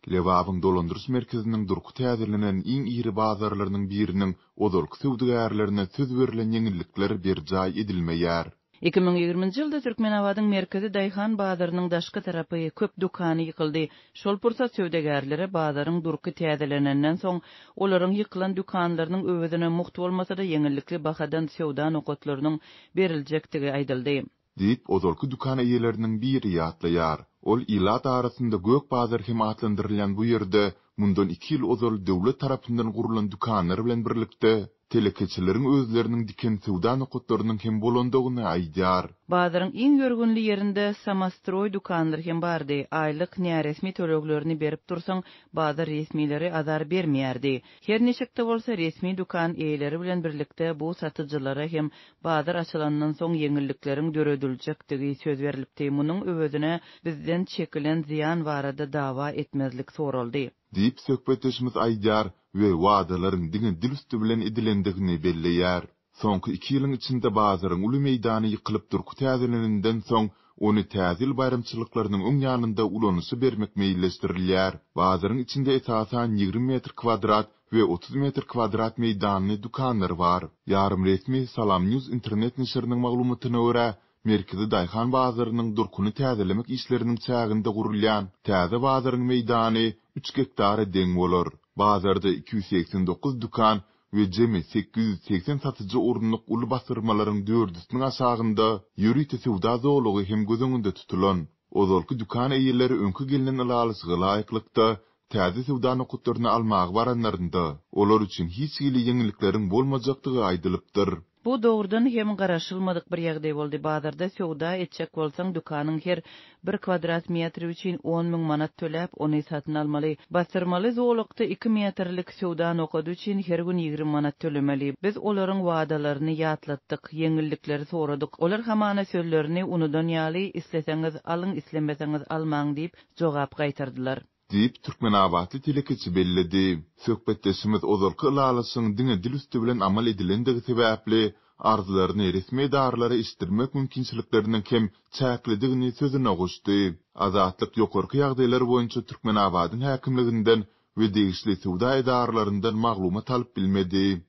Lebabyň dolandyryş merkeziniň durky täzelenen iň iri bazarlarynyň biriniň ozalky söwdagärlerine söz berlen ýeňillikler berjaý edilmeýär. 2020-nji ýylda Türkmenabadyň merkezi daýhan bazarynyň daşky tarapy, köp dükany ýykyldy. Şol pursat söwdagärlere bazaryň durky täzelenenden soň, olaryň ýykylan dükanlarynyň öwezine mugt bolmasa-da ýeňillikli bahadan söwda nokatlarynyň beriljekdigi aýdyldy. Diýip, ozalky dükan eýeleriniň biri ýatlaýar. Ol ilat arasynda gök bazar hem atlandyrylýan bu ýerde mundan iki ýyl ozal döwlet tarapyndan gurlan dükanlar bilen birlikde, telekeçileriň özleriniň diken söwda nokatlarynyň hem bolandygyny aýdýar. Bazaryň iň ýörgünli ýerinde samostroý dükanlar hem bardy. Aýlyk näresmi töleglerini berip dursaň, bazar resmileri azar bermeýärdi. Her niçik-de bolsa, resmi dükan eýeleri bilen birlikde bu satyjylara hem bazar açylandan soň ýeňillikleriň dörediljekdigi söz berlipdi, munuň öwezine bizden çekilen zyýan barada dawa etmezlik soraldy. Diýip, söhbetdeşimiz aýdýar we wadalaryň diňe dil üsti bilen edilendigini belleýär. Soňky iki ýylyň içinde bazaryň uly meýdany ýykylyp durky täzelenenden soň, ony Täze ýyl baýramçylyklarynyň öň ýanynda ulanyşa bermek meýilleşdirilýär. Bazaryň içinde esasan 20 metr kwadrat we 30 metr kwadrat meýdanly dükanlar bar. Ýarym resmi SalamNews internet neşiriniň maglumatyna görä, merkezi daýhan bazarynyň durkuny täzelemek işleriniň çäginde gurulýan täze bazaryň meýdany üç gektara deň bolar. Bazarda 289 dükan we jemi 880 satyjy orunlyk uly bassyrmalaryň dördüsiniň aşagynda ýörite söwda zolagy hem göz öňünde tutulan. Ozalky dükan eýeleri öňki gelnen ylalaşyga laýyklykda, täze söwda nokatlaryny almaga baranlarynda, olar üçin hiç hili ýeňillikleriň bolmajakdygy aýdylypdyr. Bu dogrudan hem garaşylmadyk bir ýagdaý boldy. Bazarda söwda etjek bolsaň, dükanyň her bir kwadrat metri üçin 10,000 manat töläp, ony satyn almaly. Bassyrmaly zolakda iki metrlik söwda nokady üçin her gün 20 manat tölemeli. Biz olaryň wadalaryny ýatlatdyk, ýeňillikleri soradyk. Olar hamana sözlerini unudan ýaly, isleseňiz alyň, islemeseňiz almaň diýip, jogap gaýtardylar. Diýip, türkmenabatly telekeçi belledi. Söhbetdeşimiz ozalky ylalaşygyň diňe dil üsti bilen amal edilendigi sebäpli, arzlaryny resmi edaralara eşitdirmek mümkinçilikleriniň hem çäklidigini sözüne goşdy. Azatlyk ýokarky ýagdaýlar boýunça Türkmenabadyň häkimliginden we degişli söwda edaralaryndan maglumat alyp bilmedi.